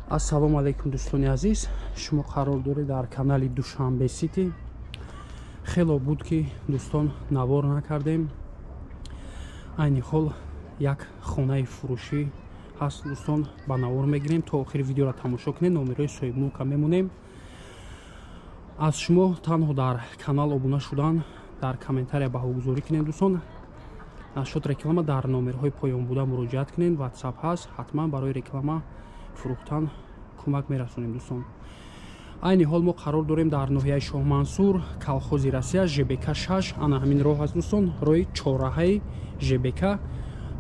Ассалому алайкум, дӯстони азиз. Шумо қарор доред дар канали Душанбе Сити. Хело буд, ки дӯстон навор накардем. Айни ҳол як хонаи фурӯшӣ ҳаст, дӯстон, ба навор мегирем. То охири видеоро тамошо кунед, номерои соҳибмулка мемонем. Аз шумо танҳо дар канал обуна шудан, дар комментария баҳогузорӣ кунед, дӯстон. Нашод реклама дар номерҳои поён буда муроҷиат кунед, WhatsApp ҳаст, ҳатман барои реклама фурӯхтан кӯмак мерасонем, дӯстон. Айни ҳол мо қарор дорем дар ноҳияи Шоҳмансур, колхози Россия, ЖБК 6. Ана ҳамин роҳ аст, дӯстон, роҳи чорраҳаи ЖБК.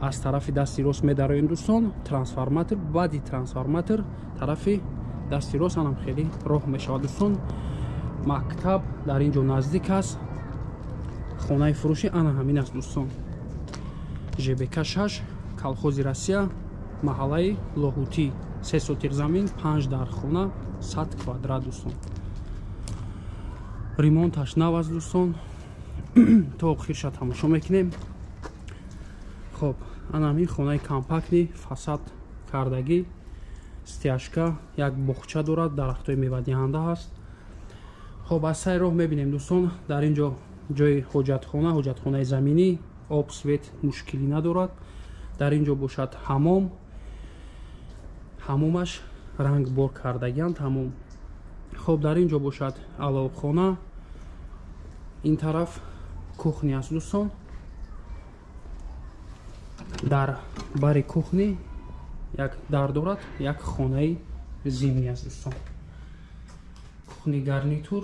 Аз тарафи дасти рост медароем, дӯстон, трансформатор, баъди трансформатор тарафи дасти рост анам хеле роҳ мешавад, дӯстон. Мактаб дар ин ҷо наздик аст. Хонаи фурӯшӣ ана ҳамин аст, дӯстон. ЖБК 6, колхози Россия, маҳаллаи Лоҳутӣ. 3 сотих замин, 5 дар хона, 100 квадрат, дӯстон. Ремонташ нав аст, дӯстон. То охирша тамошо мекунем. Хоб, ана ҳамин хонаи компактный, фасад кардагӣ, стяжка, як боғча дорад, дарахтҳои мевадиҳанда ҳаст. Хоб, аз сари роҳ мебинем, дӯстон, дар ин ҷо ҷои ҳоҷатхона, ҳоҷатхонаи заминӣ, об, свет мушкилӣ надорад. Дар ин ҷо бошад ҳамом, ҳамомаш рангбор кардагианд ҳамом. Хоб, дар ин ҷо бошад аловхона, ин тараф кухня аст, дӯстон. Дар бари кухни як дар дорад, як хонаи зимний аст, дӯстон. Кухни гарнитур.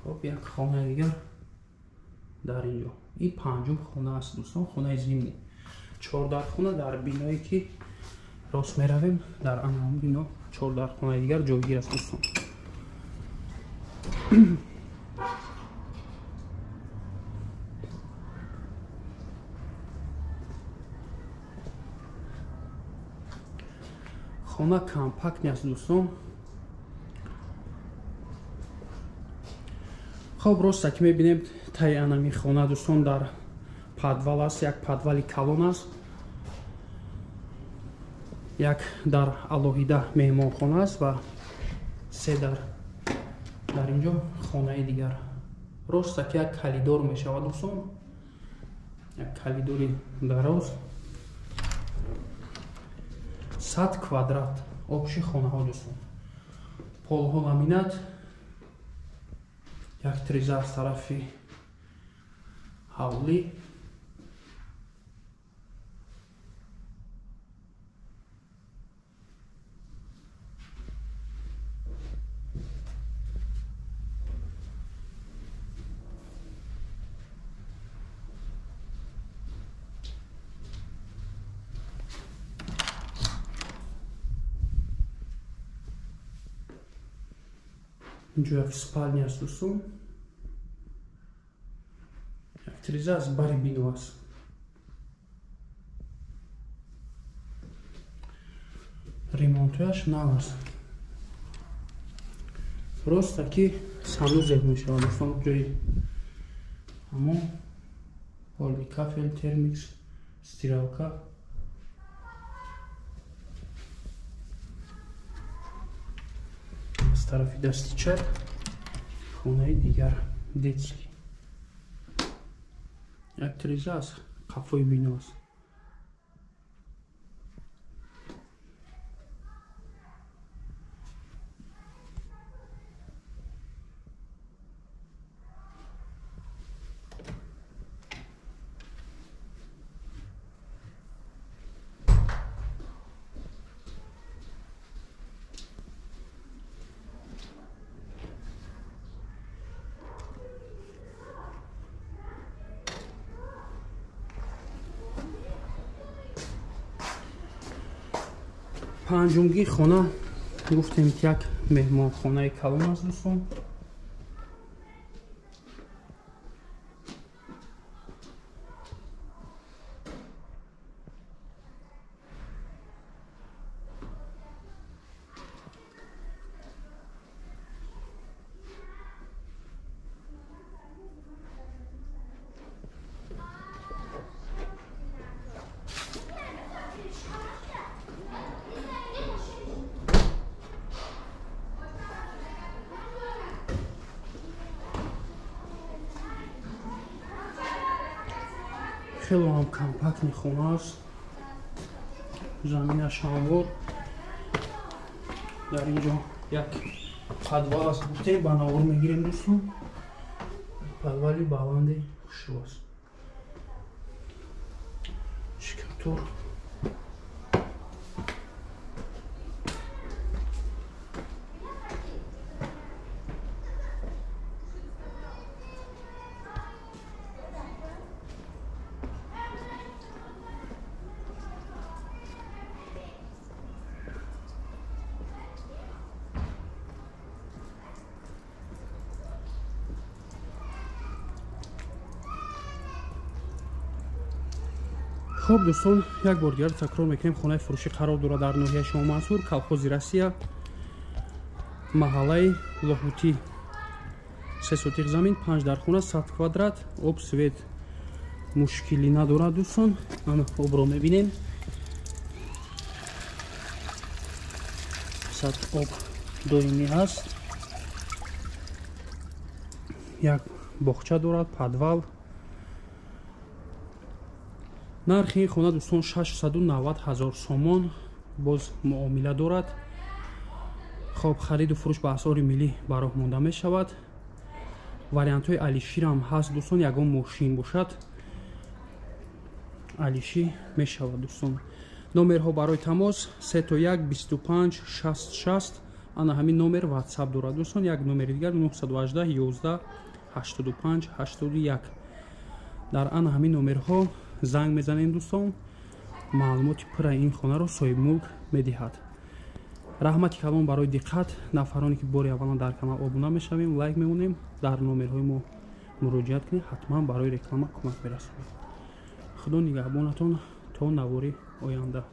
Хоб, як хонаи дигар дар ин ҷо. Ин панҷум хона аст, дӯстон, хонаи зимний. Чордархона дар биное ки рост меравем, дар анам бино чордархонаи дигар ҷойгир аст, дӯстон. Хона компактный аст, дӯстон. Хоб, роста ки мебинем таи анами хона, дӯстон, дар подвал аст, як подвали калон аст. Як дар алоҳида меҳмонхона аст ва се дар ин ҷо хонаи дигар. Роста ки як калидор мешавад, дӯстон, як калидори дароз. 100 квадрат общий хонаҳо, дӯстон. Полҳо ламинат, як триза аз тарафи ҳавлӣ. Инҷо як спальня аст, дӯстон. Як триза аз бари бино аст. Ремонтояш нав аст. Роста ки санузел мешавад, дӯстон, ҷои ҳамон ҳоли кафел, термикс, стиралка. Аз тарафи дасти чап хонаи дигар, детский. Як триза аз қафои бино аст. Панҷумги хона гуфтем ки як меҳмонхонаи калон аст, дӯстон. Хело ҳам компактный хона аст, заминаш ҳамвор. Дар ин ҷо як подвал аст, гуфтем ба навор мегирем дӯстон. Подвали баланди хушрӯ аст. Шикаптур. Хуб дӯстон, як бор дигар такрор мекунем, хонаи фурӯшӣ қарор дорад дар ноҳияи Шоҳмансур, колхози Россия, маҳаллаи Лоҳутӣ. 3 сотиқ замин, 5 дархона, 100 квадрат, об, свет мушкилӣ надорад дӯстон. Ана обро мебинем. 100 об доимӣ ҳаст. Як боғча дорад, подвал. Нархи ин хона дӯстон 690 000 сомон, боз муомила дорад. Хоб, хариду фурӯш ба асъори миллӣ ба роҳ монда мешавад. Вариантҳои алиширам ҳаст дӯстон, ягон мошин бошад алишӣ мешавад дӯстон. Номерҳо барои тамос 3 1 25 60 60. Ана ҳамин номер WhatsApp дорад дӯстон. Як номери дигар 918 11 85 81. Дар ана ҳамин номерҳо занг мезанем дӯстон, маълумоти пурраи ин хонаро соҳибмулк медиҳад. Раҳмати калон барои диққат. Нафароне ки бори аввалан дар канал обуна мешавем, лайк мемонем, дар номерҳои мо муроҷиат кунед, ҳатман барои реклама кӯмак мерасонем. Худо нигаҳбонатон то навори оянда.